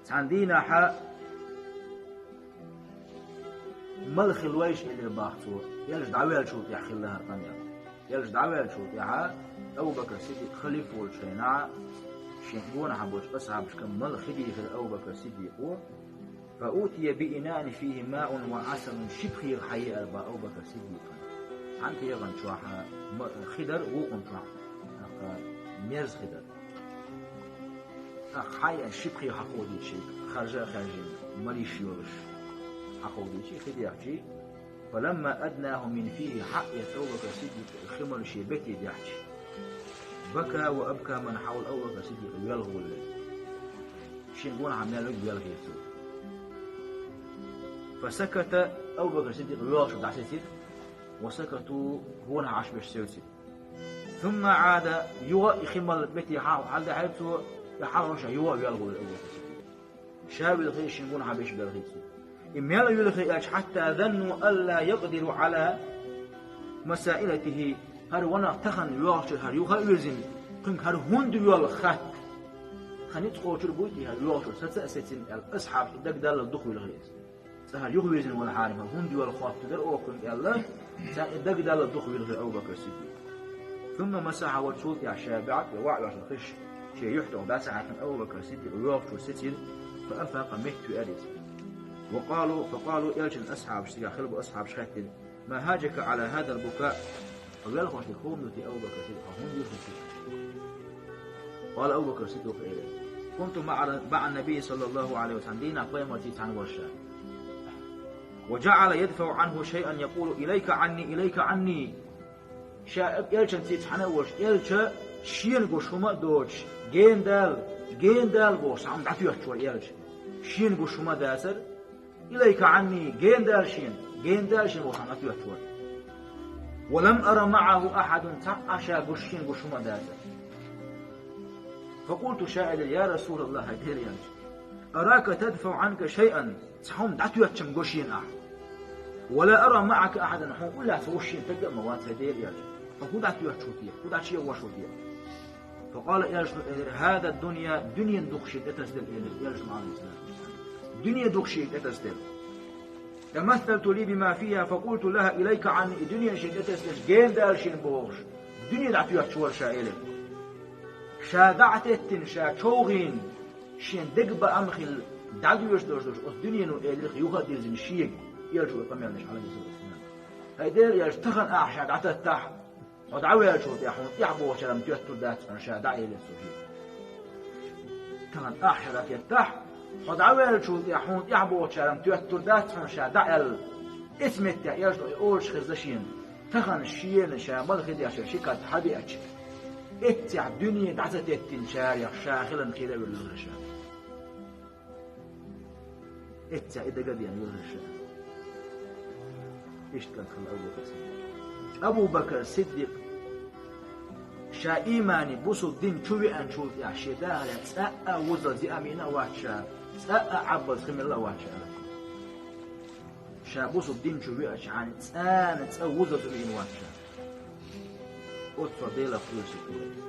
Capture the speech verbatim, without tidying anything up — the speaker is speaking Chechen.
Цхьан дийнахьа мала хила вайша, элира бах цо, Элча дӀавеллачул тӀехьа хилла хӀара къамел. Элча дӀавеллачул тӀехьа Абу Бакр Сиддикъ халифа волчу хенахь, шен гонахьа болчу асхьабашка мала хи дийхира Абу Бакр Сиддикъо, فأتي بإناء فيه ماء وعسل, ши пхьегӀа хьаеара бах Абу Бакр Сиддикъна. Цхьана пхьегӀан чохь ма-, хи дара, вукхун чохь, тӀаккха мерза хи дара. ТӀаккха хьаеана ши пхьегӀа хьакховдийча шайга, харжа а хаьржина, малиш йолуш хьакховдийча, хи дехчий, فلما أدناه من فيه, хьаэцна Абу Бакр Сиддикъа хи мала шен бете дехча, بكى وأبكى من حوله, Абу Бакр Сиддикъ велха волавелла. Шен гонахьа мел верг велхийра цо. فسكت, Абу Бакр Сиддикъ воьлхуш дӀасецира, وسكتوا, гонахьа Ӏаш берш севцира. ثم عاد, юха а и хи мала бете хьа-, хьалдаьхьира цо, и хьалхара юха а велха волавелла Абу Бакр Сиддикъ. Ша вилхий, шен гонахьа берш белхий цо. И мел вилхий аьлча, حتى ظنوا ألا يقدروا على مساءلته, хӀара ванах тахана воьлхучуьра хӀара юха а вирзина, кхуьнга хӀара хӀунда воьлху хатта. Тхан ницкъ кхочур буй те хӀара воьлхучуьра саца а сецина аьлла, асхьабаш и дагадаллал дукха вилхий иза. Цкъа хӀара юха вирзина вала хьарам, хӀара хӀунда воьлху хотту дара оха кхуьнга аьлла, царна и дагадаллал дукха вилхий Абу Бакр Сиддикъ. ثم مسح, вай цул тӀаьхьа ша бӀе а ваьӀ ваьшна хиш, шен юьхь тӀехула дӀасахьаькхна Абу Бакр Сиддикъ воьлхучуьра сецира, فأفاق, меттавеара иза. وقالوا, فقالوا, Элчан асхьабаш, цигахь хилла болу асхьабаш хаьттира: ما حاجك على هذا البكاء؟ Хьо велхош дерг хӀун ду те, Абу Бакр Сиддикъ, хьо хӀунда вилхий те? قال أبو بكر الصديق элира: كنت مع، مع النبي صلى الله عليه وسلم, дийнахь пайхамарца цхьаьна вара ша. وجعل يدفع عنه شيئا يقول: إليك عني، إليك عني. Ша Элчанца цхьаьна а волуш, Элча шена гуш хӀума а доцуш, гена дала, гена дала бохуш, цхьа хӀума дӀатоьттуш вара Элча. Шена гуш хӀума а дацара, إليك عني, гена дала шена, гена дала шена бохуш, цхьа хӀума дӀатоьттуш вара. ولم أر معه أحدا, цхьа а ша гуш, шена гуш хӀума а дацара. فقلت, ша элира: يا رسول الله, хӀай Делан Элча, أراك تدفع عنك شيئا, цхьа хӀума дӀатоьттуш-м го шена ахь. ولا أرى معك أحدا, хьуна уллехь ца гуш шена стаг а ма вац, хӀай Делан Элча. Хьо хӀун дӀатоьттуш ву те, хӀун дӀачоьхьуш ву те? فقال, Элчано элира: هذه الدنيا, дуьненан дукха шена тӀетасделла, элира Элчано, Ӏалайхи ссалату вассалам. Дуьне дукха шена тӀетасделла. تمثلت لي بما فيها فقلت لها: إليك عني, и дуьне шена тӀетасделча, гена дала шена бохуш, дуьне дӀатоьттуш вара ша, элира. Ша дӀа а теттина, ша човхийна, шен дегабаам хилла, дӀадоьжуш долуш долуш оцу дуьнено элира-кх юха а дирзина шега, Элчано и къамелнаш, Ӏалайхи ссалату вассалам. ХӀай Делан Элча, тахана ахь ша дӀататтахь, хьо дӀаваьллачул тӀехьа хьуна тӀаьхьа бохучарна тоьттур дац хьуна ша дӀа, элира цо шега. Тахана ахь ша дӀатеттахь, хьо дӀаваьллачул тӀехьа хьуна тӀаьхьа бохучарна тоьттур дац хьуна ша дӀа аьлла. Эцу меттехь Элчано и олуш хезна шена. Тахана шена ша мала хи деш ши кад хьабеача, эццехь дуьне дӀа ца теттинчарех ша хиларна кхера а велла вилхира ша. Эццехь и дага а деана вилхира ша. Иштта кӀант хилла Абу Бакр Сиддикъ. Абу Бакр Сиддикъ ша иймане, бусулба дин чу веанчул тӀехьа шен дахарехь цкъа а вузалц йиъ а мийна а вац ша, цкъа а Ӏаббалц хи мелла а вац ша аьлла. Ша бусулба дин чу веачхьана цкъа а цкъа вузалц а вийна вац ша. Оццул Делах кхоьруш ву иза.